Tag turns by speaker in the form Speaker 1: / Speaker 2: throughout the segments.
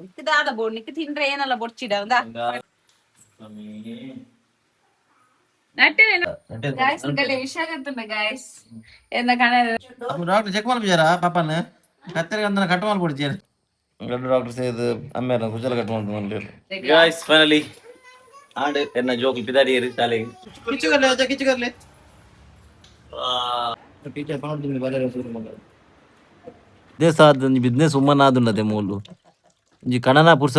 Speaker 1: ನಿಕ್ ದಾದ ಬೋಡ್ ನಿಕ್ ತಿಂದ್ರೆ ಏನಲ್ಲ ಬೊಡ್ಚಿಡ ಉಂದಾ. ಗಾಯ್ಸ್, ನಿಕಲೆ ವಿಷಯ ಗಾಯ್ಸ್ ಎಂದ ಕಣ.
Speaker 2: ಡಾಕ್ಟರ್ ಚೆಕ್ ಮಲ್ಪಿಜಾರ ಪಾಪನ್? ಕತ್ತೆರಿಗೆ ಅಂದನ ಕಟ್ ಮಲ್ಪೊಡ್ಚೇರು. ದೊಡ್ಡ ಡಾಕ್ಟರ್ ಸೇದ್ ಅಮ್ಮೇರ ಕುಜಲ ಕಟ್ ಮಲ್ಪೊಂದು. Guys, finally and. ಎನ್ನ ಜೋಕುಲು ಪಿದಾಡಿಯೇರು ಶಾಲೆಗೆ. ಕಿಚ್ಚು ಕರ್ಲೆ ಅಜ್ಜ, ಕಿಚ್ಚು ಕರ್ಲೆ. ಟೀಚರ್ ಪಾಡ್ದು ಬರರೆ ಶುರು ಮಲ್ದ. ಬಿಸ್ನೆಸ್ ಆದ್ ಒಂಜಿ ಬಿಸ್ನೆಸ್ ವುಮನ್ ಆದುಂಡತೆ ಮೂಲು. ಒಂಜಿ ಕಣನ ಪುರ್ಸ.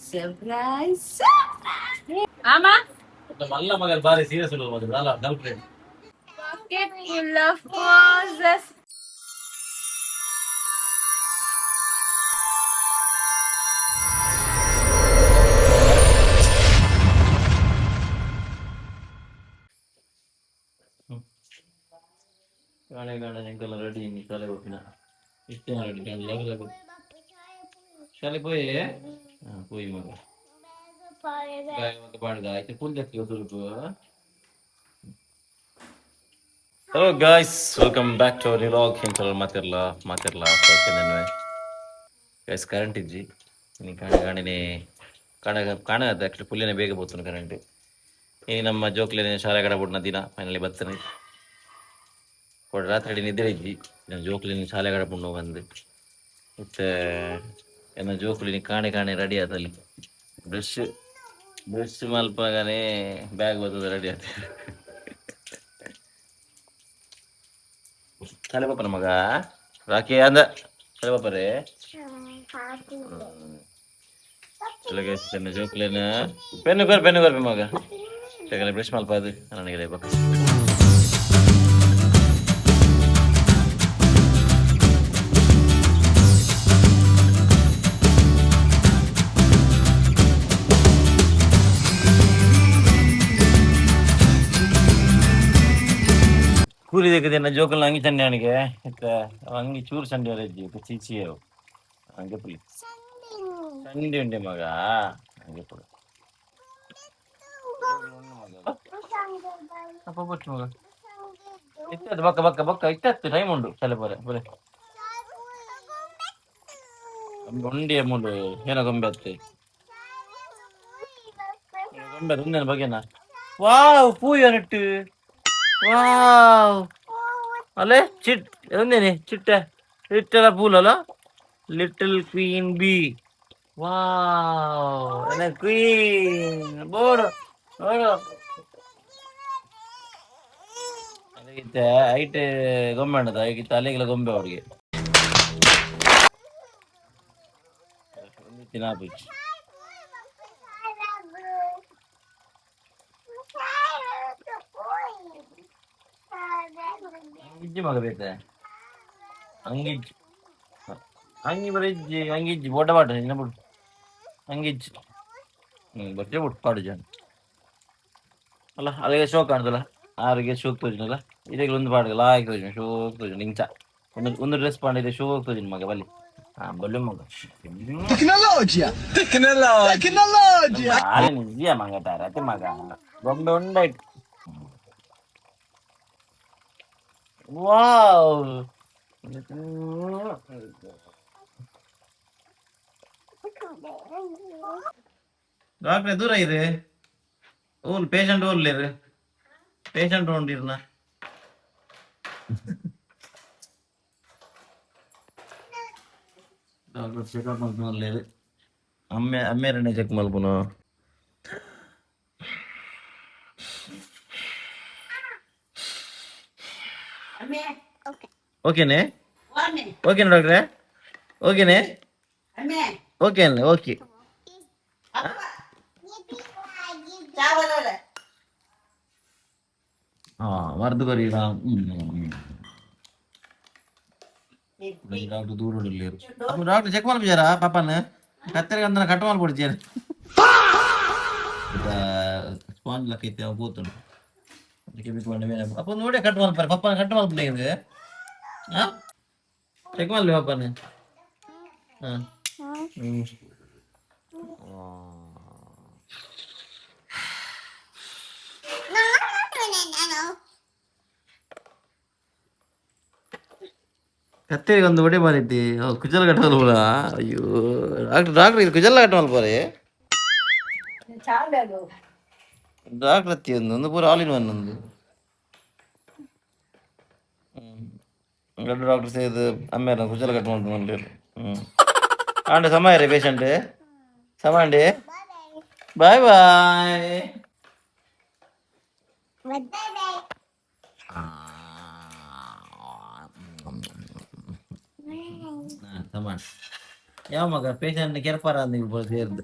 Speaker 1: ಸರ್ಪ್ರೈಸ್ ಆಮ.
Speaker 2: ಮಲ್ಲ ಮಗಲ್ ಬಾರಿ ಸೀರಿಯಸ್ ಉಳ್ಳು ಮಗಲ್ ಅಲ್ಲ girl friend.
Speaker 1: Pocket full of roses.
Speaker 2: ಕಾಣೆ ಕಾಣೆ ಎಂಕೆಲ್ಲ ರೆಡಿ. ಇನಿ ಶಾಲೆ ಪೋಪಿನ ಇಷ್ಟೇ ರೆಡಿ. ಕಾಣೆ ಲಗು ಲಗು ಶಾಲೆ ಪೋಯೆ. ಹಾ ಪೋಯಿ ಮಗ. ಬಾಯ್ ಮಗ ಪಾಡ್ದ ಆಯ್ತು. ಫುಲ್ ಜಾಸ್ತಿ ಸ್ವಲ್ಪ. Hello guys, welcome back to our vlog. ಎಂಚಲ ಮಾತಿರ್ಲ ಮಾತಿರ್ಲ ಸೌಖ್ಯ. ಗೈಸ್, ಕರೆಂಟ್ ಇಜ್ಜಿ ಇನಿ. ಕಾಣೆ ಕಾಣೆನೆ ಕಾಣ ಕಾಣ ಆಕ್ಚುಲಿ ಪುಲ್ಲಿನ ಬೇಗ ಪೋತುಂಡು ಕರೆಂಟ್. ಇನಿ ನಮ್ಮ ಜೋಕ್ಲೆನೆ ಶಾಲೆ ಕಡ ಬುಡ್ನ ದಿನ ಫೈನಲಿ ಬತ್ತನೆ. ಕೊಡ ರಾತ್ರಿ ನಿದ್ರೆ ಇಜ್ಜಿ. ಜೋಕ್ಲೆನ ಶಾಲೆ ಕಡ ಬುಡ್ನು ಬಂದು ಇತ್ತೆ ಎನ್ನ ಜೋಕುಲು ಕಾಣೆ ಕಾಣೆ ರೆಡಿ ಆತಲ್ಲಿ. ಬ್ರಷ್ ಬ್ರಷ್ ಮಲ್ಪಗನೆ ಬ್ಯಾಗ್ ಬರ್ತದೆ, ರೆಡಿ ಆತ. ಶಾಲೆ ಪಾಪನ ಮಗ ರಾಕಿ ಅಂದ ಶಾಲೆ ಪಾಪರೇ. ಚಲೋ ಗೈಸ್, ಎನ್ನ ಜೋಕುಲೆನ ಪೆನ್ನು ಕೊರ್, ಪೆನ್ನು ಕೊರ್ಪೆ ಮಗ. ಯಾಕಂದ್ರೆ ಬ್ರಷ್ ಮಲ್ಪಾದು ನನಗೆ ಬೊಕ್ಕ. ಕೂಲಿ ದೆಕ್ಕದ ಜೋಕುಲ್ನ ಅಂಗಿ ಚಂಡಿ ಅವನಿಗೆ. ಇತ್ತೆ ಅಂಗಿ ಚೂರು ಚಂಡಿ ಇಜ್ಜಿ ಚೀಚಿ ಅವು. ಹಂಗೆ ಪುಲಿ ಚಂಡಿ ಉಂಡೆ ಮಗ. ಹಂಗೆ ಪುಡಿ ಅಪ್ಪ ಬೊಚ್ಚು ಮಗ. ಇತ್ತದು ಬಕ್ಕ ಬಕ್ಕ ಬಕ್ಕ ಇತ್ತತ್ತು ಟೈಮ್ ಉಂಡು ಶಾಲೆ ಪೋರೆ ಬರೆ. ಉಂಡಿಯ ಮೂಲು ಏನೋ ಗೊಂಬೆ ಅತ್ತೆ ಗೊಂಬೆ ಒಂದೇನ ಬಗೆನಾ. ವಾವ್, ಪೂಯ ನೆಟ್ಟು. ವಾವ್, ಅಲ್ಲೇ ಚಿಟ್ ಒಂದೇನೆ ಚಿಟ್ಟ ಚಿಟ್ಟೆಲ್ಲ ಪೂಲಲ್ಲ. Little queen bee. ವಾವ್, ಎನ್ನ ಕ್ವೀನ್ ಬೋಡು ನೋಡು. ಅಲ್ಲಿಗಿತ್ತ ಐಟ್ ಗೊಂಬೆ ಉಂಡದ ಐಗಿತ್ತ ಅಲ್ಲಿಗೆಲ್ಲ ಗೊಂಬೆ ಅವರಿಗೆ ತಿನ್ನಾಪುಜಿ. ಇಜ್ಜಿ ಮಗ ಬೇತೆ ಅಂಗಿಜ್ಜಿ. ಅಂಗಿ ಬರ ಇಜ್ಜಿ ಅಂಗಿಜ್ಜಿ ಬೋಟ ಬಾಟ ಇನ್ನ ಬಿಡು. ಅಂಗಿಜ್ಜಿ. ಹ್ಮ್ ಬಟ್ಟೆ ಬಿಟ್ಟು ಪಾಡು ಜನ ಅಲ್ಲ. ಅಲ್ಲಿಗೆ ಶೋಕ್ ಕಾಣ್ತಲ್ಲ ಆರಿಗೆ ಶೋಕ್ ತೋಜಿನಲ್ಲ. ಇದಕ್ಕೆ ಒಂದು ಪಾಡುಗಲ್ಲ ಆಯ್ಕೆ ತೋಜಿನ ಶೋಕ್ ತೋಜಿನ. ಇಂಚ ಒಂದು ಒಂದು ಡ್ರೆಸ್ ಪಾಂಡ ಇದೆ ಶೋಕ್ ತೋಜಿನ ಮಗ. ಬಲ್ಲಿ ಹಾ ಬಲ್ಲೆ ಮಗ.
Speaker 3: Tecnologia! Tecnologia! Tecnologia!
Speaker 2: ಆಲೆ ನಿಜ ಮಗ ತಾರತೆ ಮಗ ಗೊಂಬೆ ಉಂಡಾಯ್ತು. ವಾವ್, ಡಾಕ್ಟ್ರೆ ದೂರ ಇದೆ. ಓಲ್ ಪೇಷಂಟ್ ಓಲ್ಲೇರು ಪೇಷಂಟ್ ಉಂಡಿರ್ನ. ಡಾಕ್ಟರ್ ಚೆಕಪ್ ಮಲ್ಪುನಲ್ಲೇರು. ಅಮ್ಮೆ ಅಮ್ಮೇರನ್ನೇ ಚೆಕ್ ಮಲ್ಪುನು. ಓಕೆನೆ ಓಕೆನಾ ಡಾಕ್ಟ್ರೆ? ಓಕೆನೆ ಓಕೆ ಅಲ್ಲ ಓಕೆ. ಹಾ ಮರ್ದು ಕೊರಿರಾ. ಡಾಕ್ಟರ್ ದೂರ ಉಳ್ಳೇರು. ಅಪ್ಪ ಡಾಕ್ಟರ್ ಚೆಕ್ ಮಲ್ಪಿಜಾರ ಪಾಪನ್? ಕತ್ತೆರಿಗೆ ಅಂದನ ಕಟ್ ಮಲ್ಪೊಡ್ಚೇರು. ಸ್ಪಾಂಜ್ ಲಕ್ಕ ಇತ್ತೆ ಅವು ಪೋತುಂಡು. ಅದಕ್ಕೆ ಬಿಟ್ಟು ಮೇಲೆ ಅಪ್ಪ ನೋಡೇ ಕಟ್ ಮಲ್ಪಾರೆ. ಪಪ್ಪನ ಕಟ್ ಮಲ್ಪಲೆ. ಹಾ ಚೆಕ್ ಮಲ್ಲೆ ಪಪ್ಪನ. ಹಾ ಹ್ಮ್ ಕತ್ತೆರಿಗೆ ಒಂದು ಒಡೆ ಮಾರಿದ್ದಿ. ಕುಜಲ್ ಕಟ್ಟಲ್ಲ ಪೂರ. ಅಯ್ಯೋ ಡಾಕ್ಟರ್, ಡಾಕ್ಟರ್, ಇದು ಕುಜಲ್ ಕಟ್ಟಮಲ್ ಪೋರೆ. ಡಾಕ್ಟರ್ ಅತ್ತಿ ಒಂದು ಒಂದು ಪೂರ ಆಲ್ ಇನ್ ಒನ್ ಒಂದು. ಎರಡು ಡಾಕ್ಟರ್ ಸೇದು ಅಮ್ಮೇರ ಕುಜಲ್ ಕಟ್ ಮಾಡ್ತು. ಹ್ಞೂ ಆಂಡ ಸಮಯ ರೀ ಪೇಷಂಟ್ ಸಮಾಂಡಿ. Boy boy. ಸಮಾನ್ ಯಾವ ಮಗ ಪೇಷಂಟ್ ಕೆರ್ಪಾರ ನೀವು ಸೇರ್ದು.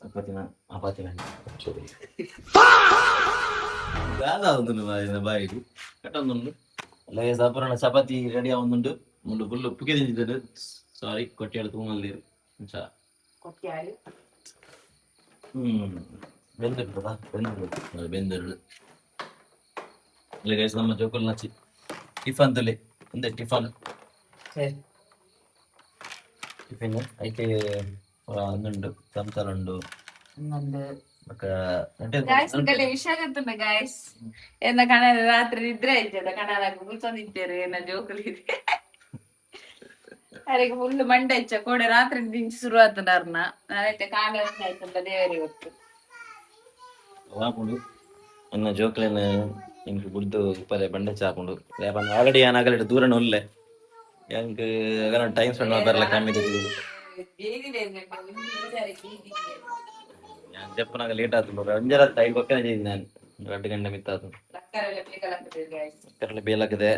Speaker 2: ಅಪಾತಿನ ಅಪಾತಿನ ದಾದ ಬಾಯಿಡು ಕಟ್ಟೊಂದುಂಡು. ಅಲ್ಲೇ ಸಾಪುರಣ ಚಪಾತಿ ರೆಡಿ ಆವೊಂದುಂಡು. ಮುಂಡು ಫುಲ್ ಪುಗೆ ತಿಂದಿದ್ದು. ಸಾರಿ, ಕೊಟ್ಟಿಯಾಡು ತೂಮಲ್ದಿರು ಅಂಚ. ಬೆಂದಿರ್ತದ, ಬೆಂದಿರು ಬೆಂದಿರು. ಇಲ್ಲ ಗೈಸ್, ನಮ್ಮ ಜೋಕುಲ್ ನಚ್ಚಿ ಟಿಫನ್ ತುಲೆ ಒಂದೇ ಟಿಫನ್. ಟಿಫಿನ್ ಐತೆ ಒಂದುಂಡು, ಚಮಚಲುಂಡು. ಬೊಕ್ಕ
Speaker 1: ಗಾಯ್ಸ್, ನಿಕಲೆ ವಿಷಯ ಗಾಯ್ಸ್. ಎನ್ನ ಕಣ ರಾತ್ರಿ ನಿದ್ರೆ ಆಯ್ತದ ಕಣದಾಗ ಕುಲ್ಸೊಂದಿತ್ತೇರು. ಎನ್ನ ಜೋಕುಲು ಇದೆ ಅರೆಗೆ ಫುಲ್ ಮಂಡೆ ಹೆಚ್ಚ ಕೋಡೆ ರಾತ್ರಿ ದಿಂಚಿ ಶುರು ಆತಂಡ ಅರ್ನ. ನಾನೈತೆ ಕಾಂಡೆ ಆಯ್ತಂಡ, ದೇವರಿಗೆ ಗೊತ್ತು.
Speaker 2: ಆಪುಂಡು. ಎನ್ನ ಜೋಕ್ಲೆನ್ ಎಂಕ್ ಬುಡ್ದು ಉಪ್ಪರೆ ಬಂಡೆ ಚಾಪುಂಡು. ಆಲ್ರೆಡಿ ಯಾನ್ ಅಗಲಿಡ್ ದೂರನ ಉಲ್ಲೆ. ಎಂಕ್ ಟೈಮ್ ಸ್ಪೆಂಡ್ ಮಲ್ಪೆರೆಲ ಕಮ್ಮಿ. ಯಾನ್ ಜೆಪ್ಪುನಗ ಲೇಟ್ ಆತುಂಡು. ಒಂಜರ ಐದು ಬೊಕ್ಕನೆ ಜೈದಿನಿ ನಾನು. 2 ಗಂಟೆ ಮಿತ್ತ ಆತುಂಡು. ಕರಲೆ ಬೇಲಾಕದೆ.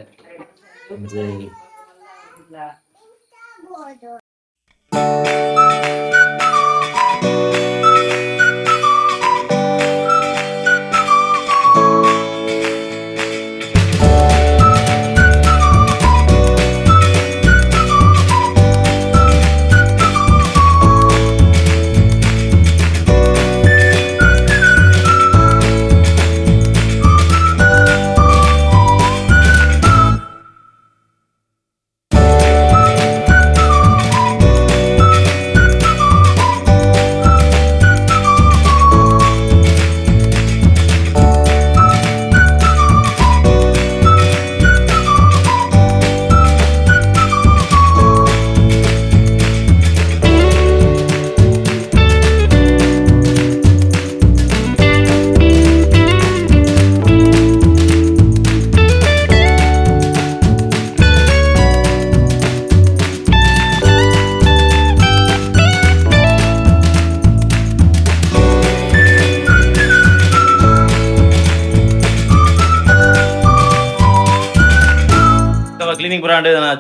Speaker 2: ಕ್ಲೀನಿಂಗ್ ಪುರ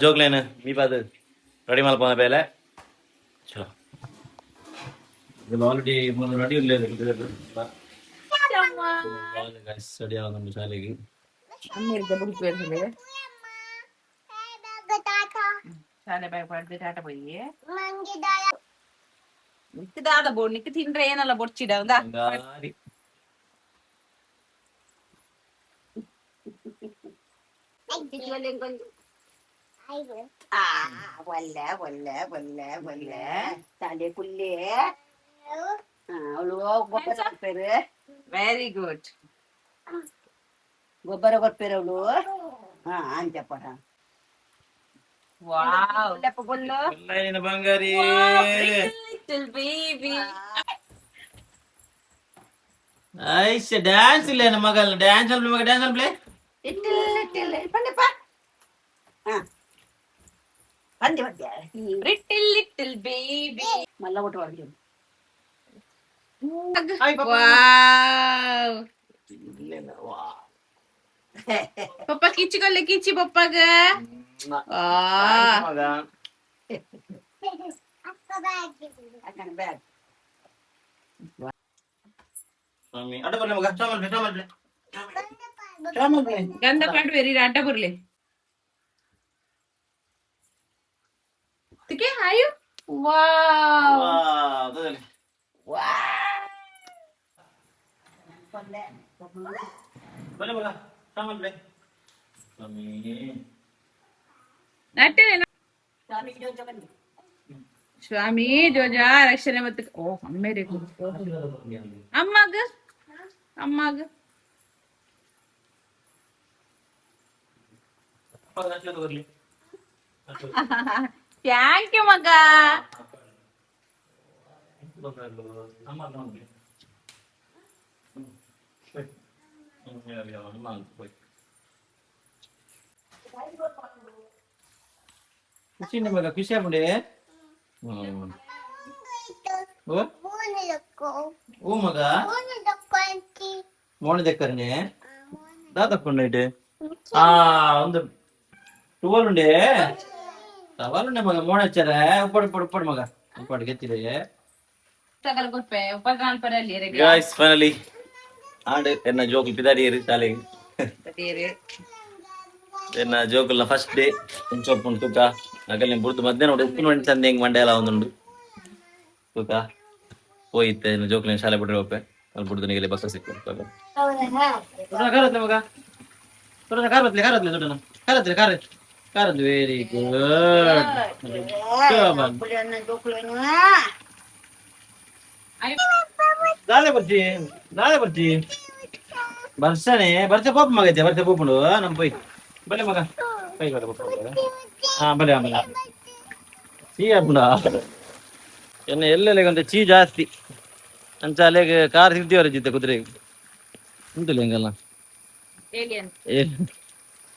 Speaker 2: ಜೋಕ್ಲೇನ್ ಮೀಪಾದ್ ರೆಡಿ ಮಲ್ಪನ ಬೇಲೆ. ಚಲೋ, ಆಲ್ರೆಡಿ ರೆಡಿ ಉಲ್ಲೇರು. ರೆಡಿ ಆವೊಂದುಂಡು ಶಾಲೆಗೆ.
Speaker 1: ಶಾಲೆ ಬ್ಯಾಗ್ ಪಡ್ದು ಟಾಟ ಪೋಯಿ. ನಿಕ್ ದಾದ ಬೋಡ್? ನಿಕ್ ತಿಂದ್ರೆ ಏನಲ್ಲ ಬೊಡ್ಚಿಡ ಒಂದಾ.
Speaker 2: ಬಂಗಾರಿ.
Speaker 4: ಒಲ್ಲೆ ಒಲ್ಲೆ ಒಲ್ಲೆ ಒಲ್ಲೆ ತಲೆ ಕುಲ್ಲೆ ಅವಳು ಗೊಬ್ಬರ ಕೊಡ್ಪೇರು.
Speaker 1: Very good.
Speaker 4: ಗೊಬ್ಬರ ಕೊಡ್ಪೇರು ಅವಳು. ಹಾ, ಅಂಚಪ್ಪಣ.
Speaker 1: ವಾವ್.
Speaker 4: ಬೊಲ್ಲು.
Speaker 2: ನಿನ್ನ ಬಂಗಾರಿ.
Speaker 1: Little baby.
Speaker 2: ಐಶ್, ಡ್ಯಾನ್ಸ್ ಇಲ್ಲ ನಮ್ಮ ಮಗಲ್. ಡ್ಯಾನ್ಸ್ ಅಲ್ಪ ಮಗ, ಡ್ಯಾನ್ಸ್ ಅಲ್ಪ್ಲೆ.
Speaker 4: ಲಿಟಲ್ ಲಿಟಲ್ ಪಂಡೆಪ್ಪ. ಹಾ, ಪಂದೆ ಪಂದೆ.
Speaker 1: Little little baby.
Speaker 4: ಮಲ್ಲ ಊಟ ಮಾಡ್ತೀವಿ.
Speaker 1: ವಾವ್, ಪಪ್ಪ ಕಿಚ್ಚಿಕೊಲ್ಲೆ, ಕಿಚ್ಚಿ ಪಪ್ಪಗ. ಆ.
Speaker 2: ಮಗ.
Speaker 4: ಅಕ್ಕನ ಬ್ಯಾಗ್.
Speaker 2: ಸ್ವಾಮಿ ಅಡ್ಡ ಬರ್ಲಿ ಮಗ. ಚಾಮಲ್ ಪ್ಲೇ, ಚಾಮಲ್ ಪ್ಲೇ, ಚಾಮಲ್ ಪ್ಲೇ.
Speaker 1: ಗಂಧ ಪಾಡ್ವೇರಿ, ಅಡ್ಡ ಬರ್ಲಿ. ತುಕೆ ಹಾಯು. ವಾವ್.
Speaker 2: ವಾವ್, ತಗೊಳ್ಳಿ. ಬನ್ನಿ ಮಗ, ಚಾಮಲ್ ಪ್ಲೇ ಸ್ವಾಮಿ.
Speaker 1: ನಟ್ಟೆ ಸ್ವಾಮಿ ಜೋಜಾ ರಕ್ಷಣೆ ಮತ್ತು ಓ ಅಮ್ಮೇರಿ. ಅಮ್ಮಗ ಅಮ್ಮಗ. Thank you ಮಗ.
Speaker 2: ಖುಷಿ ನಿಮಗ? ಖುಷಿ ಆಗ್ಬಿಡಿ. ಓ ಓ ಮಗ, ಮೋಣ ದಕ್ಕರ್ನೆ ದಾದಕ್ಕೊಂಡೈಟ್ ಆ ಒಂದು ಟುವಲ್ ಉಂಡೆ, ಟವಲ್ ಉಂಡೆ ಮಗ. ಮೋಣ ಹಚ್ಚಾರ. ಉಪ್ಪಡು ಉಪ್ಪಡು ಉಪ್ಪಡು ಮಗ, ಉಪ್ಪಡು ಗೆತ್ತಿದೆ.
Speaker 1: ಸಕಲ ಕೊರ್ಪೆ ಉಪದ್ರ ಅನ್ಪರಲ್ಲಿ.
Speaker 2: ಗಾಯ್ಸ್, ಫೈನಲಿ ಆಂಡ್ ಎನ್ನ ಜೋಕುಲು ಪಿದಾಡಿಯರು ಶಾಲೆಗೆ. ಎನ್ನ ಜೋಕುಲ್ನ ಫಸ್ಟ್ ಡೇ ಇಂಚೊಪ್ಪುಂಡು ತೂಕ. ಅಗಲ್ನ ಬುಡ್ದು ಮಧ್ಯಾಹ್ನ ಉಪ್ಪುನ ಉಪ್ಪು ಚಂದ ಹೆಂಗ್ ಮಂಡೆ ಎಲ್ಲ ಒಂದುಂಡು ತೂಕ. ಪೋಯಿತ್ತೆ ಎನ್ನ ಜೋಕುಲಿನ ಶಾಲೆ ಬಿಡ್ರೆ ಒಪ್ಪೆ ಅಲ್ಲಿ ಬುಡ್ದು ನಿಗಲೆ ಬಸ್ ಸಿಕ್ಕು. ಕಾರತ್ಲೆ ಮಗ, ಕಾರ್ ಬತ್ಲೆ, ಕಾರ್ ಹತ್ಲೆ, ದೊಡ್ಡನ ಕಾರ್ ಹತ್ಲೆ, ಕಾರ್ ಕಾರ್. Very good. ನಾಳೆ ಬರ್ತಿ, ನಾಳೆ ಬರ್ತಿ. ಬರ್ಸಾನೆ ಬರ್ಸ ಪೋಪ ಮಗ ಐತೆ, ಬರ್ಸ ಪೋಪುಂಡು ನಮ್ಮ ಪೋಯ್. ಬಲೆ ಮಗ, ಕೈ ಬಲೆ ಪೋಪ. ಹಾ ಬಲೆ ಬಲೆ. ಚೀ ಆಪುಂಡ ಎನ್ನ ಎಲ್ಲೆಲ್ಲ ಒಂದು ಚೀ ಜಾಸ್ತಿ ಅಂಚ ಅಲೆಗ್ ಕಾರ್ ಸಿಗ್ತೀವರ ಜಿತ್ತೆ ಕುದುರೆ ಉಂಟುಲ್ಲ ಹೆಂಗಲ್ಲ.
Speaker 1: ಏಲಿಯನ್.
Speaker 2: ಏ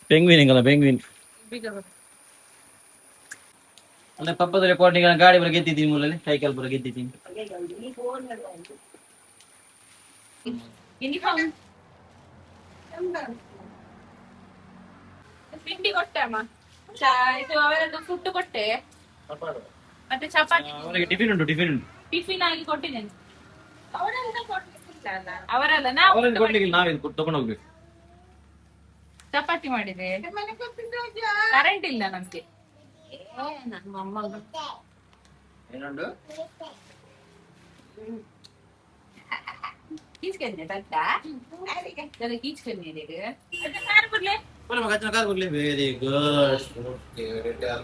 Speaker 2: ಪೆಂಗ್ವಿನ್ ಹೆಂಗಲ್ಲ, ಪೆಂಗ್ವಿನ್. ಅಂದ್ರೆ ಪಪ್ಪದ ರೆಕಾರ್ಡಿಂಗ್ ಗಾಡಿ ಬರ ಗೆದ್ದಿದ್ದೀನಿ, ಮೂಲಲ್ಲಿ ಸೈಕಲ್ ಬರ ಗೆದ್ದಿದ್ದೀನಿ.
Speaker 1: ಯೂನಿಫಾರ್ಮ್ ತಿಂಡಿ ಕೊಟ್ಟೆ ಅಮ್ಮ. ಇದು ಅವರದ್ದು ಫುಡ್ ಕೊಟ್ಟೆ, ಮತ್ತೆ ಚಪಾತಿ.
Speaker 2: ಅವರಿಗೆ ಟಿಫಿನ್ ಉಂಟು, ಟಿಫಿನ್ ಉಂಟು.
Speaker 1: ಟಿಫಿನ್ ಆಗಿ ಕೊಟ್ಟಿದ್ದೇನೆ. ಅವರೆಲ್ಲ ಕೊಡ್ಲಿಕ್ಕಿಲ್ಲ ಅಲ್ಲ, ಅವರಲ್ಲ ನಾವು.
Speaker 2: ಅವರನ್ನು ಕೊಡ್ಲಿಕ್ಕೆ ನಾವೇ ತಗೊಂಡು ಹೋಗ್ಬೇಕು.
Speaker 1: ಚಪಾತಿ ಮಾಡಿದೆ. ಕರೆಂಟ್ ಇಲ್ಲ ನಮ್ಗೆ.
Speaker 2: ಏನುಂಟು?
Speaker 1: ಕೀಚ್ಕಂಡೆ ತಟ್ಟ ಕೀಚ್ಕಂಡೆ. ಕಾರ್ ಕೊಡ್ಲೆ.
Speaker 2: ಬಲೆ ಮಗ, ಅಜ್ಜನ ಕಾರ್ ಕೊಡ್ಲಿ. Very good. ಕಾರ್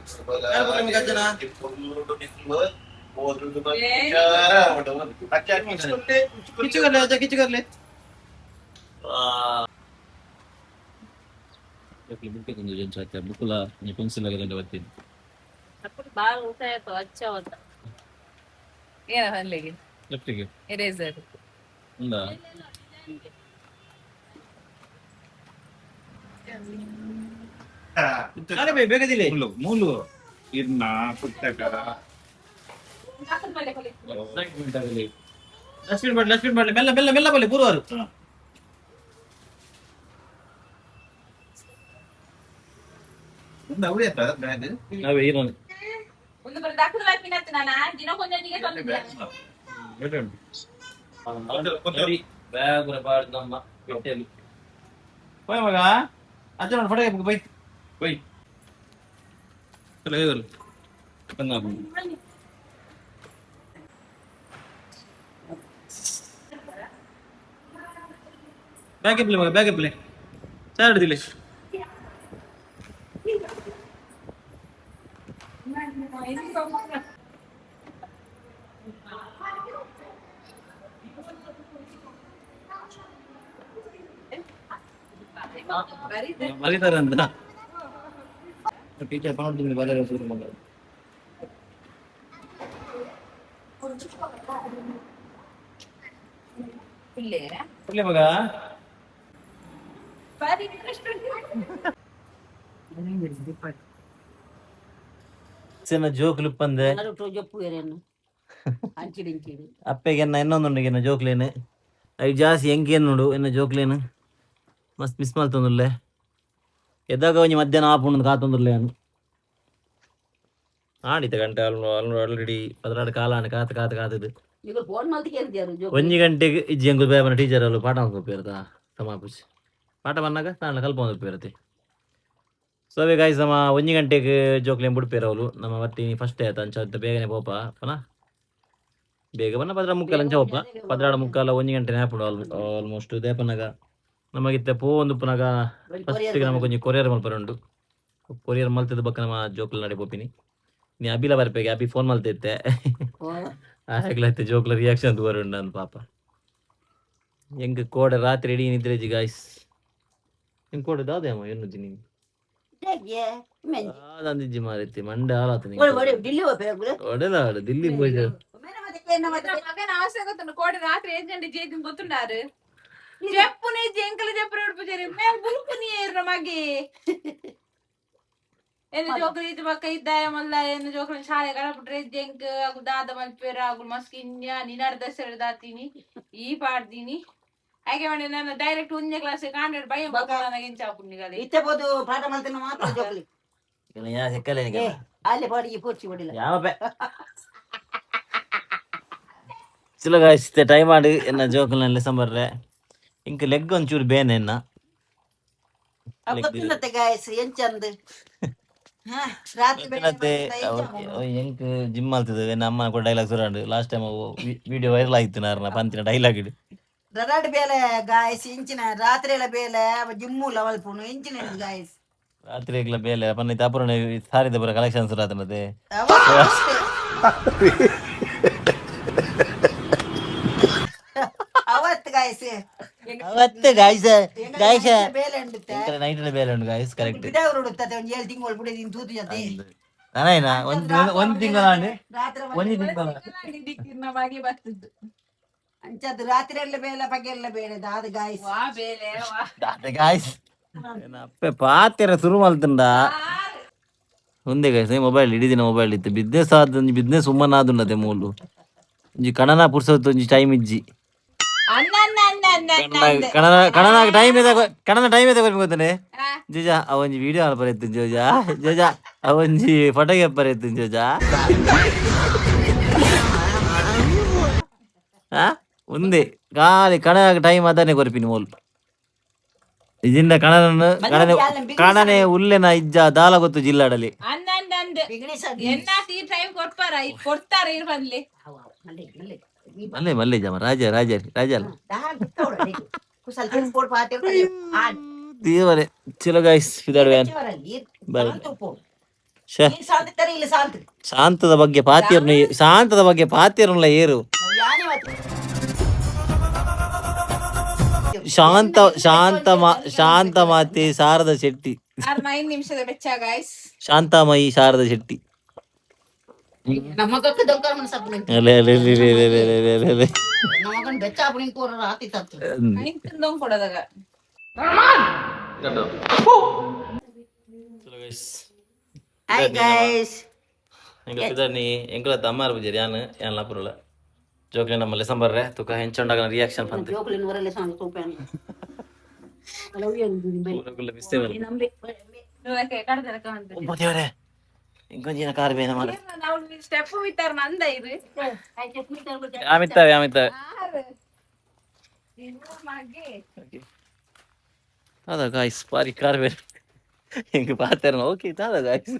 Speaker 2: ಕೊಡ್ಲಿ ಮಗ ಅಜ್ಜನ. ಕಿಚ್ಚು ಕರ್ಲೆ ಅಜ್ಜ, ಕಿಚ್ಚು ಕರ್ಲೆ. ಬುಕ್ಕುಲ ಪೆನ್ಸಿಲ್ ಬತ್ತೀನಿ.
Speaker 1: बाल होता है तो अच्छा होता. ಏನ ಅಲ್ಲಿಗೆ?
Speaker 2: ಲೆಫ್ಟಿಗೆ.
Speaker 1: ಎರೇಸರ್.
Speaker 2: ಉಂದಾ? ಅರೆ ಬೈ, ಬೇಗದಿಲ್ಲ.
Speaker 5: ಮೂಲು ಮೂಲು ಇರ್ನ ಪುಸ್ತಕ.
Speaker 2: ಡಸ್ಟ್ಬಿನ್ ಮಾಡಲಿ, ಡಸ್ಟ್ಬಿನ್ ಮಾಡಲಿ. ಮೆಲ್ಲ ಮೆಲ್ಲ ಮೆಲ್ಲ ಬಲ್ಲಿ ಬೂರುವರು.
Speaker 5: ಒಂದು ಅವಳಿ ಅಂತ ಬ್ಯಾಗ್.
Speaker 2: ನಾವೇ ಇರೋದು.
Speaker 1: ಒಂದು ಬರ ದಾಖಲು ಹಾಕಿನತ್ತು ನಾನು ದಿನ ಕೊಂಚ ತಂದಿದ್ದೆ.
Speaker 2: ಬ್ಯಾಗ್ ನಮ್ಮ ಹೊಟ್ಟೆಯಲ್ಲಿ. ಹೋಯ್ ಮಗ, ಅಜ್ಜ ನೋಡಿ, ಫೋಟೋ ಬೈ ಬೈ. ಚಲೋ ಬಂದ. ಬ್ಯಾಗ್ ಎಪ್ಲೆ ಮಗ, ಬ್ಯಾಗ್ ಎಪ್ಲೆ ಚಾರ್ ಹಿಡ್ದಿಲ್ಲ. ಬರೀತಾರೆ ಅಂತ ಟೀಚರ್ ಪೌಂಡ್ ಬರೆಯಲು ಶುರು ಮಗ. ಇಲ್ಲೇ ಮಗ.
Speaker 1: ಬಾರಿ ಇಂಟ್ರೆಸ್ಟ್.
Speaker 2: ಚಿನ್ನ ಜೋಕ್ಲು ಪಂದೆ. ಅಪ್ಪೆಗೆ ಎನ್ನ ಇನ್ನೊಂದುಂಡು ಎನ್ನ ಜೋಕ್ಲೇನು. ಅವು ಜಾಸ್ತಿ ಎಂಕೇನು ನೋಡು, ಎನ್ನ ಜೋಕ್ಲೇನು ಮಸ್ತ್ ಮಿಸ್ ಮಲ್ತೊಂದುಲ್ಲೆ. ಎದಾಗ ಒಂಜಿ ಮಧ್ಯಾಹ್ನ ಆಪುಂಡು ಕಾತೊಂದುಲ್ಲೆ ನಾನು. ಆಡಿತ ಗಂಟೆ ಆಲ್ರೆಡಿ 12 ಕಾಲ ಆಂಡ್. ಕಾತು ಕಾತು ಕಾತದು ಒಂಜಿ ಗಂಟೆಗೆ ಇಜ್ಜಿ. ಎಂಕುಲು ಬೇಬನ ಟೀಚರ್ ಅಲ್ಲು ಪಾಠ ಮಲ್ಪುಪೆರ್ತ ಸಮಾಪುಜಿ. ಪಾಠ ಬಂದಾಗ ತಾಂಡ ಕಲ್ಪ ಮಲ್ಪುಪೆರ್ತೆ. ಸೊ ಅವೇ ಗಾಯ್ಸ್, ನಮ್ಮ ಒಂಜಿ ಗಂಟೆಗೆ ಜೋಕ್ಲೇನ್ ಬುಡ್ಪೇರು ಅವಳು. ನಮ್ಮ ಬತ್ತಿ ಫಸ್ಟ್ ಆಯ್ತು ಅಂಚ ಅಂತ ಬೇಗನೆ ಪೋಪ ಪನ. ಬೇಗ ಬನ್ನ 12:45 ಅಂಚ ಪೋಪ. 12:45, 1 ಗಂಟೆ ಆಪುಂಡು ಆಲ್ಮೋಸ್ಟ್. ದೇಪನಗ ನಮಗಿತ್ತೆ ಪೋ ಒಂದು ಪುನಗ ಫಸ್ಟ್ ನಮಗೊಂಜಿ ಕೊರಿಯರ್ ಮಲ್ಪರೆ ಉಂಡು. ಕೊರಿಯರ್ ಮಲ್ತದ ಬೊಕ್ಕ ನಮ್ಮ ಜೋಕುಲು ನಡೆ ಪೋಪಿನಿ. ನೀ ಅಬಿಲ ಬರ್ಪೆಗೆ, ಅಬಿ ಫೋನ್ ಮಲ್ತಿತ್ತೆ. ಆಗ್ಲತ್ತೆ ಜೋಕ್ಲ ರಿಯಾಕ್ಷನ್ ತೂವರೆ ಉಂಡು ಅಂದ್ ಪಾಪ. ಎಂಕ್ ಕೋಡೆ ರಾತ್ರಿ ಇಡೀ ನಿದ್ರೆ ಇಜ್ಜಿ ಗಾಯ್ಸ್. ಎಂಕ್ ಕೋಡೆ ದಾದೆ ಅಮ್ಮ ಎನ್ನುಜ್ಜಿ ನೀನು?
Speaker 4: ಏ ಮೆಂಜಿ
Speaker 2: ಆದಂದಿಜ್ಜಿ ಮಾರೈತಿ ಮಂಡೆ ಹಾಳಾತು.
Speaker 4: ಒಡೆ ಒಡೆ ಡಿಲ್ಲಿ ಹೋಗ್ಬೇಕು.
Speaker 2: ಒಡೆದ ದಿಲ್ಲಿ ಪೋಯ್ತು.
Speaker 4: ಮೇನ ಮತ್ತೆ ಏನ ಮತ್ತೆ?
Speaker 1: ಮಗನ ಆಸೆ ಗೊತ್ತುಂಡು ಕೋಡೆ ರಾತ್ರಿ ಏಜ್ ಗಂಟೆ ಜೇದಿನ ಗೊತ್ತುಂಡಾರು ಜೆಪ್ಪುನೆ ಎಂಕಲ ಜೆಪ್ಪು ಉಡ್ಪುಜಾರಿ ಮೇಲ್ ಬುಲ್ಕು ನೀರ್ನ ಮಗಿ ಎನ್ನ ಜೋಕುಲು ಇತ್ತು ಬಕ್ಕ ಇದ್ದಾಯ ಮಲ್ಲ ಎನ್ನ ಜೋಕುಲು ಶಾಲೆ ಕಡಪಟ್ರೆ ಜೆಂಕ್ ಅಗು ದಾದ ಮಲ್ಪೇರ ಅಗು ಮಸ್ಕಿನ್ಯ ನಿನಾಡ್ ದಸರ ದಾತೀನಿ ಈ ಪಾಡ್ದೀನಿ ಹಾಗೆ ಮಾಡಿ ನಾನು ಡೈರೆಕ್ಟ್ ಒಂದೇ ಕ್ಲಾಸ್ ಕಾಂಡ್ರೆಡ್ ಭಯ ನನಗೆ ಎಂಚಾಪುಣ್ಣಿಗಲಿ.
Speaker 4: ಇತ್ತೆ ಪೋದು ಪಾಠ ಮಾಡ್ತೇನೆ ಮಾತ್ರ ಜೋಕುಲಿ.
Speaker 2: ಯಾ ಸಿಕ್ಕಲ್ಲ.
Speaker 4: ಏ ಅಲ್ಲಿ ಪಾಡಿಗೆ ಪೋರ್ಚಿ ಹೊಡಿಲ್ಲ.
Speaker 2: ಯಾವ ಚಲೋ ಗಾಯ್ಸ್, ಟೈಮ್ ಮಾಡಿ ಎನ್ನ ಜೋಕುಲ್ನ ಲೆಸನ್ ಬರ್ರೆ. ಇಂಕ್ ಲೆಗ್ ಒಂಚೂರು ಬೇನೆ ಎನ್ನ.
Speaker 4: ಗೊತ್ತಿಲ್ಲತ್ತೆ ಗಾಯಸ್ ಎಂಚಂದ್ ಹಾ ರಾತ್ರಿ
Speaker 2: ಮತ್ತೆ ಎಂಕ್ ಜಿಮ್ ಆಲ್ತದೆ ನಮ್ಮ ಕೂಡ ಡೈಲಾಗ್ ಸುರಾಂಡ್. ಲಾಸ್ಟ್ ಟೈಮ್ ವಿಡಿಯೋ ವೈರಲ್ ಆಯ್ತು ನಾರ್ನ ಪಂತಿನ ಡೈಲಾಗ್ ಇಡು.
Speaker 4: ರಡಾಡ್ ಬೇಲೆ ಗಾಯಸ್ ಇಂಚಿನ ರಾತ್ರಿ ಎಲ್ಲ ಬೇಲೆ ಜಿಮ್ಮು ಲೆವೆಲ್ ಪುಣು ಇಂಚಿನ ಗಾಯಸ್.
Speaker 2: ರಾತ್ರಿ ಎಗ್ಲ ಬೇಲೆ ಪನ್ನ ತಾಪುರಣ ಸಾರಿದ ಬರ ಕಲೆಕ್ಷನ್ ಸುರಾತನತೆ.
Speaker 4: ಅವತ್ತು ಗಾಯಸ್.
Speaker 2: ಅವತ್ತೆ ಗಾಯ್ಸ್ ಗಾಯ್ಸ್.
Speaker 4: ಬೇಲೆ ಉಂಡುತ್ತೆ.
Speaker 2: ನೈಟ್ ಬೇಲೆ ಉಂಟು ಗಾಯ್ಸ್, ಕರೆಕ್ಟ್.
Speaker 4: ಬಿಡವರು ಉಡುತ್ತದೆ ಒಂಜಿ ಏಳು ತಿಂಗಳು ಬಿಡಿ ನೀನು ತೂತು ಜೊತೆ.
Speaker 2: ನಾನೇನಾ ಒಂದ್ ಒಂದ್ ತಿಂಗಳ
Speaker 4: ರಾತ್ರಿ
Speaker 2: ಒಂಜಿ ತಿಂಗಳ.
Speaker 1: ಮಗೆ ಬರ್ತದ್ದು.
Speaker 4: ಅಂಚದ್ದು ರಾತ್ರಿ ಎಲ್ಲ ಬೇಲೆ ಪಗೆಲ್ಲ ಬೇಲೆ ದಾದ ಗಾಯಸ್.
Speaker 1: ವಾ ಬೇಲೆ ವಾ.
Speaker 2: ಗಾಯ್ಸ್ ಅಪ್ಪೆ ಪಾತೆರ ಶುರು ಮಲ್ತುಂಡ ಒಂದೇ ಗಾಯ್ಸ್. ಮೊಬೈಲ್ ಇಡೀ ದಿನ ಮೊಬೈಲ್ ಇತ್ತು. ಬಿಸ್ನೆಸ್ ಆದ ಒಂಜಿ ಬಿಸ್ನೆಸ್ ಉಮ್ಮನ ಆದುಂಡತೆ ಮೂಲು ಒಂಜಿ ಕಣನ ಪುರ್ಸೊತ್ತು ಒಂಜಿ ಟೈಮ್ ಇಜ್ಜಿ.
Speaker 1: ಅನ್ನ ಅನ್ನ ಅನ್ನ ಅನ್ನ ಅನ್ನ.
Speaker 2: ಕಣನ ಕಣನ ಟೈಮ್ ಇದೆ, ಕಣನ ಟೈಮ್ ಇದೆ ಗೊತ್ತನೆ. ಜೋಜಾ ಅವಂಜಿ ವಿಡಿಯೋ ಅನ್ಪರ ಇತ್ತು ಜೋಜಾ ಜೋಜಾ ಅವಂಜಿ ಫೋಟೋ ಇತ್ತು ಜೋಜಾ. ಆ ಒಂದೇ ಖಾಲಿ ಕಣ ಟೈಮ್ ಅದಾನೆ ಕೊರ್ಪಿನಿ ಮೋಲ್ ಇಜಿಂದ ಕಣನನ್ನು ಕಣನೆ ಕಣನೆ ಉಲ್ಲೆನ ಇಜ್ಜ ದಾಲ ಗೊತ್ತು ಜಿಲ್ಲಾಡಲಿ.
Speaker 1: ಅನ್ನ ಅನ್ನ ಅಂದ್.
Speaker 4: ಬಿಗ್ನೆಸ್.
Speaker 1: ಎನ್ನ ಈ ಟೈಮ್ ಕೊಡ್ಪಾರ ಈ ಕೊಡ್ತಾರ ಇರ್ ಬಂದ್ಲಿ.
Speaker 4: ಮಲ್ಲೆ ಮಲ್ಲೆ.
Speaker 2: ಮಲ್ಲೆ ಮಲ್ಲೆ ಜಮ ರಾಜ ರಾಜ ರಾಜ ಅಲ್ಲ.
Speaker 4: ಕುಸಲ್ ಪೋಡ್ ಪಾತೆ.
Speaker 2: ದೇವರೇ. ಚಲೋ ಗಾಯ್ಸ್, ಇದಾಡುವೆ. ಬಾಯ್. ಶೇ.
Speaker 4: ಸಾಂತ ಇಲ್ಲ ಸಾಂತ.
Speaker 2: ಶಾಂತದ ಬಗ್ಗೆ ಪಾತಿಯರ್ನು ಶಾಂತದ ಬಗ್ಗೆ ಪಾತಿಯರ್ನುಲ ಏರು. ಶಾಂತ ಶಾಂತ ಶಾಂತ ಮಾತೆ ಶಾರದ ಶೆಟ್ಟಿ.
Speaker 1: 5 ನಿಮಿಷದ ಬೆಚ್ಚ ಗಾಯ್ಸ್.
Speaker 2: ಶಾಂತಮಯಿ ಶಾರದ ಶೆಟ್ಟಿ.
Speaker 4: ನಮಗಕ್ಕ ದೊಂಕರ್ ಮನಸ್ಸಪ್ಪನ.
Speaker 2: ಅಲೆ ಅಲೆ ಅಲೆ ಅಲೆ ಅಲೆ ಅಲೆ ಅಲೆ ಅಲೆ.
Speaker 4: ನಮಗನ್ ಬೆಚ್ಚ ಅಪ್ಪನಿಗೆ ಕೋರ ರಾತಿ ತತ್ತು.
Speaker 1: ಐದು ಕೊಡದಾಗ.
Speaker 2: ಚಲೋ ಗೈಸ್.
Speaker 4: Hi guys.
Speaker 2: ಎಂಕುಲ ಎಂಕುಲ ತಮ್ಮಾರ್ ಪೂಜಾರಿ ಯಾನ್ ಯಾನ್ ಲಾಪುರಲ ಜೋಕ್ಲೆ ನಮ್ಮ ಲೆಸನ್ ಬರ್ರೆ ತುಕ ಹೆಂಚೊಂಡಾಗನ ರಿಯಾಕ್ಷನ್ ಪಂತೆ.
Speaker 4: ಜೋಕುಲಿನ ಹೊರಲೆ ಸಾಂಗ್ ತೂಪೇನು.
Speaker 2: ಮಿಸ್ಟೇ ದೇವರೇ ಇಂಕೊಂಜಿನ ಕಾರ್ ಬೇನ ಮಾಡ.
Speaker 1: ನಾವು ಸ್ಟೆಪ್ ಬಿತ್ತಾರ ನಂದ ಇದು.
Speaker 2: ಯಾಮಿತ್ತವೆ ಯಾಮಿತ್ತವೆ ಅದ ಗಾಯ್ಸ್ ಬಾರಿ ಕಾರ್ ಬೇರೆ ಹಿಂಗೆ ಪಾತಾರ. ಓಕೆ ದಾದ ಗಾಯ್ಸ್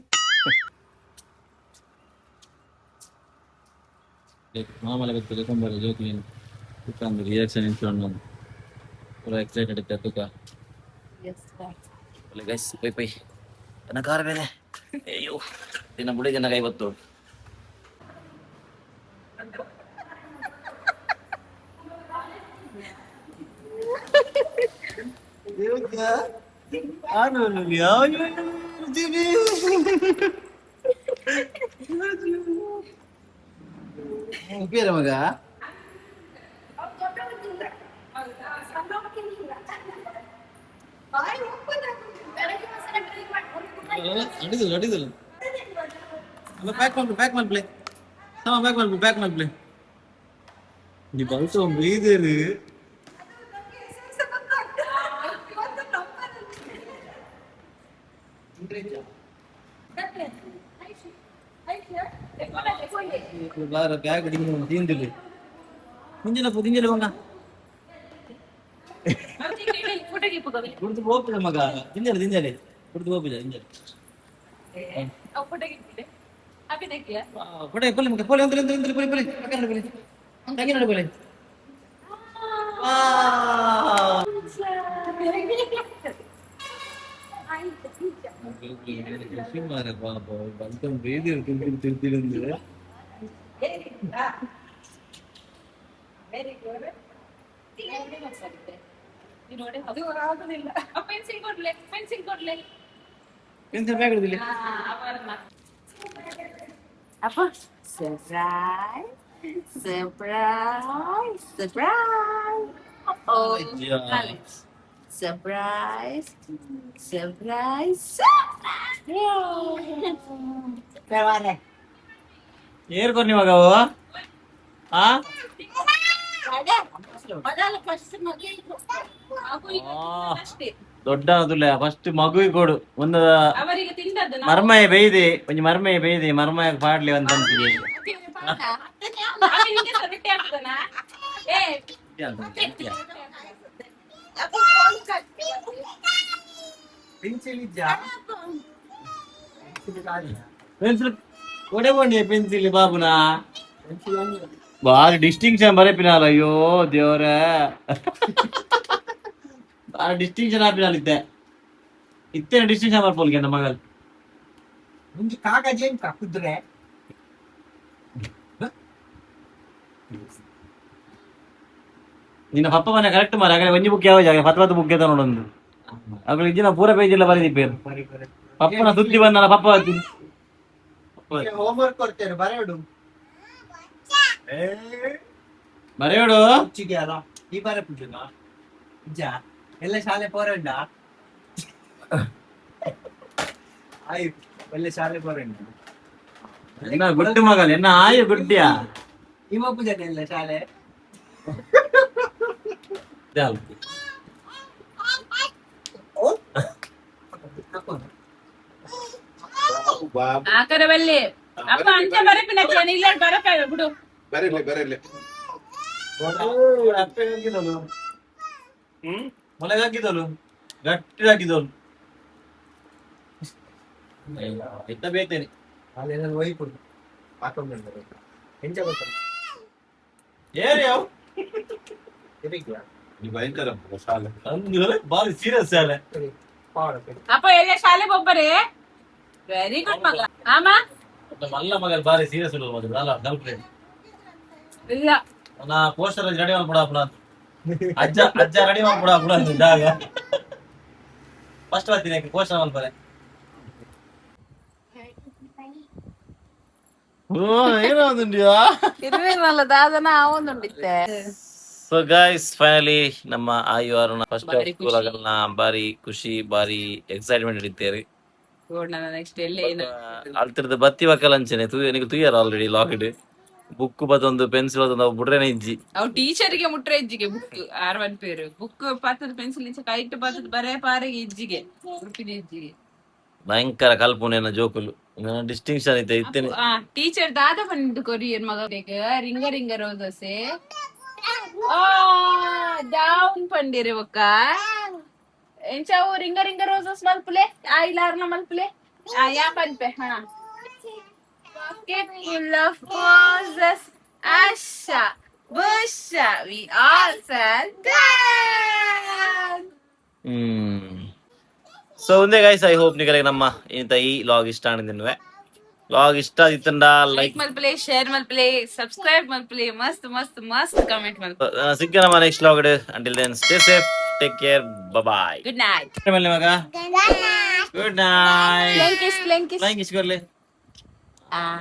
Speaker 2: ಮಾಮಲ ಗೊತ್ತಿಲ್ಲ ಕೊಂಬರ ಜೋಕ್ಲಿನ್ ತುಕ ರಿಯಾಕ್ಷನ್ ಇಂಚೊಂಡು ಪೂರ ಎಕ್ಸೈಟೆಡ್ ಇತ್ತೆ ತುಕ. ಒಳ್ಳೆ ಗೈಸ್ ಪೈ ಪೈ ನನ್ನ ಕಾರ್ ಬೇರೆ. ಅಯ್ಯೋ ದಿನ ಬುಡಿ ಜನ ಕೈ ಗೊತ್ತು. ಮಗ ಅಡಿದಲ್ಲ ಅಡಿದಲ್ಲ ಅಲ್ಲ ಪ್ಯಾಕ್ ಮಾಡ್ಲಿ ಪ್ಯಾಕ್ ಮಾಡ್ಲಿ ಸಮ ಪ್ಯಾಕ್ ಮಾಡ್ಲಿ ಪ್ಯಾಕ್ ಮಾಡ್ಲಿ ನೀ ಬಲ್ಸ ಬೀದೇರು. ಬ್ಯಾಗ್ ತಿಂದಿಲ್ಲ ಮುಂಜಾನೆ ತಿಂಜಲ ಮಗ ಕುಡ್ದು ಹೋಗ್ತದೆ ಮಗ ತಿಂಜಲೆ ತಿಂಜಲೆ ಕುಡ್ದು ಹೋಗ್ಬಿಲ್ಲ ತಿಂಜಲೆ. ಕೊಡೆ ಕೊಲೆ ಮಗ ಕೊಲೆ ಅಂದ್ರೆ ಅಂದ್ರೆ ಅಂದ್ರೆ ಕೊಲೆ ಕೊಲೆ ಪಕ್ಕ ಕೊಲೆ ತಂಗಿ ನೋಡಿ ಕೊಲೆ.
Speaker 1: ಅದು ಆಗುದಿಲ್ಲ. ಪೆನ್ಸಿಲ್ ಕೊಡ್ಲೆ ಪೆನ್ಸಿಲ್ ಕೊಡ್ಲೆ.
Speaker 2: ಪೆನ್ಸಿಲ್ ಬ್ಯಾಗ್ ಹಿಡಿದಿಲ್ಲ.
Speaker 1: ಅಪ್ಪ, surprise, surprise, surprise! Oh, surprise, surprise!
Speaker 2: ಏರ್ ಕೊರ್ನಿ ಮಗ ಅವು? ಆ ದೊಡ್ಡ ಅದುಲ್ಲ, ಫಸ್ಟ್ ಮಗುವಿಗೆ ಕೊಡು ಒಂದು.
Speaker 1: ಅವರಿಗೆ ತಿಂದದ್ದು.
Speaker 2: ಮರ್ಮಯ ಬೇಯ್ದೆ, ಒಂಜಿ ಮರ್ಮಯ ಬೇಯ್ದೆ, ಮರ್ಮಯ ಪಾಡ್ಲಿ ಅಂತ ಅನ್ಸಿದೆ.
Speaker 1: ರೊಟ್ಟಿ ಹಾಕ್ತಾನ ಏ.
Speaker 5: ಪೆನ್ಸಿಲ್ ಇದ್ಯಾ?
Speaker 2: ಪೆನ್ಸಿಲ್ ಕೊಡೆ ಬೋಂಡಿ, ಪೆನ್ಸಿಲ್ ಬಾಬುನಾ. ಬಾರಿ ಡಿಸ್ಟಿಂಕ್ಷನ್ ಬರೆಪಿನಾಲ. ಅಯ್ಯೋ ದೇವ್ರ, ಬಾರಿ ಡಿಸ್ಟಿಂಕ್ಷನ್ ಆಪಿನಾಲ. ಇತ್ತೆ ಇತ್ತೇನೆ ಡಿಸ್ಟಿಂಕ್ಷನ್ ಬರ್ಪೋಲ್ಗೆ ನಮ್ಮ ಮಗಲ್.
Speaker 5: ಮುಂಚೆ ಕಾಗಜ ಎಂತ ಕುದ್ರೆ.
Speaker 2: ನಿನ್ನ ಪಪ್ಪ ಮನೆ ಕರೆಕ್ಟ್ ಮಾರ. ಹಾಗಾದ್ರೆ ಒಂಜಿ ಬುಕ್ ಯಾವ ಜಾಗ ಪತ್ತು ಪತ್ತು ಬುಕ್ ಎತ್ತ ನೋಡೊಂದು. ಅಗಳು ಇಜ್ಜಿನ ಪೂರ ಪೇಜ್ ಎಲ್ಲ ಬರೆದಿಪ್ಪೇರು.
Speaker 5: ಬರಿ ಬರಿ.
Speaker 2: ಪಪ್ಪನ ಸುದ್ದಿ ಬಂದಲ್ಲ ಪಪ್ಪ.
Speaker 5: ಹೋಮ್ವರ್ಕ್ ಕೊಡ್ತೇನೆ, ಬರೆಯೋಡು.
Speaker 2: ಬರೆಯೋಡು.
Speaker 5: ಹುಚ್ಚಿಗೆ ಅಲ್ಲ, ಈ ಬಾರ ಪೂಜನ ನಿಜ ಎಲ್ಲ ಶಾಲೆ ಪೋರಂಡ ಆಯ್ತು, ಒಳ್ಳೆ ಶಾಲೆ ಪೋರಂಡ.
Speaker 2: ಎನ್ನ ಗುಡ್ಡು ಮಗಲ್, ಎನ್ನ ಆಯು ಗುಡ್ಡಿಯಾ.
Speaker 5: ಇವ ಪೂಜನೆ ಎಲ್ಲ ಶಾಲೆ.
Speaker 1: ಆ ಕಡೆ ಬಲ್ಲಿ ಅಪ್ಪ, ಅಂಚೆ ಬರಪಿನ ಇಲ್ಲ, ಬರಪ ಬಿಡು.
Speaker 6: ಬರಲಿ ಬರಲಿ.
Speaker 2: ಹ್ಮ್, ಮೊಲೆಗೆ ಹಾಕಿದಳು, ಗಟ್ಟಿ ಹಾಕಿದಳು. ಇತ್ತ ಬೇತೇನೆ.
Speaker 5: ಅಲ್ಲೇನಾದ್ರು ಒಯ್ಪುಂಡು ಹಾಕೊಂಡ್ಬಂದರೆ ಎಂಚ ಗೊತ್ತಲ್ಲ.
Speaker 2: ಏರಿ ಅವು.
Speaker 6: ಭಯಂಕರ ಶಾಲೆ.
Speaker 2: ಅಂದ್ರೆ ಬಾರಿ ಸೀರಿಯಸ್ ಶಾಲೆ.
Speaker 5: ಪಾಡ.
Speaker 1: ಅಪ್ಪ, ಎಲ್ಲ ಶಾಲೆ ಬೊಬ್ಬರೇ, ವೆರಿ ಗುಡ್ ಮಗ ಆಮ.
Speaker 2: ಮಲ್ಲ ಮಗಲ್ ಬಾರಿ ಸೀರಿಯಸ್ ಉಳ್ಳೋದು ಮಗ ಅಲ್ಲ ಗರ್ಲ್.
Speaker 1: ಇಲ್ಲ.
Speaker 2: ನಾ ಪೋಸ್ಟರ್ ರೆಡಿ ಮಾಡ್ಬಿಡ ಅಪ್ಪಣ, ಅಜ್ಜ ಅಜ್ಜ ರೆಡಿ ಮಾಡ್ಬಿಡ ಅಪ್ಪಣ ಅಂತ ಜಾಗ. ಫಸ್ಟ್ ಬರ್ತೀನಿ ಪೋಸ್ಟರ್ ಮಾಡ್ತಾರೆ. ಓ, ಏನಾದುಂಡಿಯಾ?
Speaker 1: ಇರ್ಬೇಕಲ್ಲ ದಾದನ ಆವೊಂದುಂಡಿತ್ತೆ.
Speaker 2: ಸೊ ಗೈಸ್, ಫೈನಲಿ ನಮ್ಮ ಆಯು ಅರುಣ ಫಸ್ಟ್
Speaker 1: ಬಾರಿ
Speaker 2: ಸ್ಕೂಲ್ ಆಗಲ್ನ. ಬಾರಿ ಖುಷಿ, ಬಾರಿ ಎಕ್ಸೈಟ್ಮೆಂಟ್ ಇಡ್ತೇವೆ.
Speaker 1: ನೆಕ್ಸ್ಟ್ ಎಲ್ಲಿ ಏನು?
Speaker 2: ಅಲ್ತಿರ್ದ ಬತ್ತಿ ಬಕ್ಕಲ್ ಅಂಚನೆ ತೂ ನಿಗೆ ತೂಯರ್ ಆಲ್ರೆಡಿ ಲಾಕ್ಡ್ ಬುಕ್ ಬತ್ತೊಂದು ಪೆನ್ಸಿಲ್ ಬತ್ತೊಂದು ಅವು ಬುಡ್ರೇನೆ ಇಜ್ಜಿ.
Speaker 1: ಅವು ಟೀಚರ್ಗೆ ಮುಟ್ರೆ ಇಜ್ಜಿಗೆ ಬುಕ್. ಆರ್ ಒನ್ ಪೇರು ಬುಕ್ ಪಾತದ ಪೆನ್ಸಿಲ್ ಇಂಚ ಕೈಟ್ ಪಾತದ ಬರೇ ಪಾರಿಗೆ ಇಜ್ಜಿಗೆ ಉಡುಪಿನ ಇಜ್ಜಿಗೆ.
Speaker 2: ಭಯಂಕರ ಕಲ್ಪುನೇನ ಜೋಕುಲು ಡಿಸ್ಟಿಂಕ್ಷನ್ ಐತೆ ಇತ್ತೇನೆ.
Speaker 1: ಟೀಚರ್ ದಾದ ಬಂದು ಕೊರಿಯರ್ ಮಗ? ರಿಂಗ ರಿಂಗ ರೋಸಸ್ ಡೌನ್ ಪಂಡಿರಿ ಒಕ್ಕ. ಎಂಚಾವು ರಿಂಗ ರಿಂಗ ರೋಸಸ್ ಮಲ್ಪುಲೆ, ಆ ಇಲಾರ್ನ ಮಲ್ಪುಲೆ. ಆ ಯಾ ಪನ್ಪೆ. ಹಾ, Pocket full of roses, Asha, Busha, we all fell down.
Speaker 2: So ಒಂದೇ ಗೈಸ್, I hope ನಿಗಳಿಗೆ ನಮ್ಮ ಇಂತ ಈ ಲಾಗ್ ಇಷ್ಟ ಆಣಿದಿನ್ವೆ. ಲಾಗ್ ಇಷ್ಟ ಇತ್ತಂಡ ಲೈಕ್
Speaker 1: ಲೈಕ್ ಮಲ್ಪಲೆ, ಶೇರ್ ಮಲ್ಪಲೆ, ಸಬ್ಸ್ಕ್ರೈಬ್ ಮಲ್ಪಲೆ, ಮಸ್ತ್ ಮಸ್ತ್ ಮಸ್ತ್ ಕಮೆಂಟ್ ಮಲ್ಪಲೆ.
Speaker 2: ಸಿಕ್ಕ ನಮ್ಮ next vlog. Until then, stay safe, take care, bye.
Speaker 1: Good night.
Speaker 2: ಮಗ, good night.
Speaker 1: Flying kiss, flying kiss.
Speaker 2: Flying kiss ಕೊರ್ಲೆ.
Speaker 1: Ah.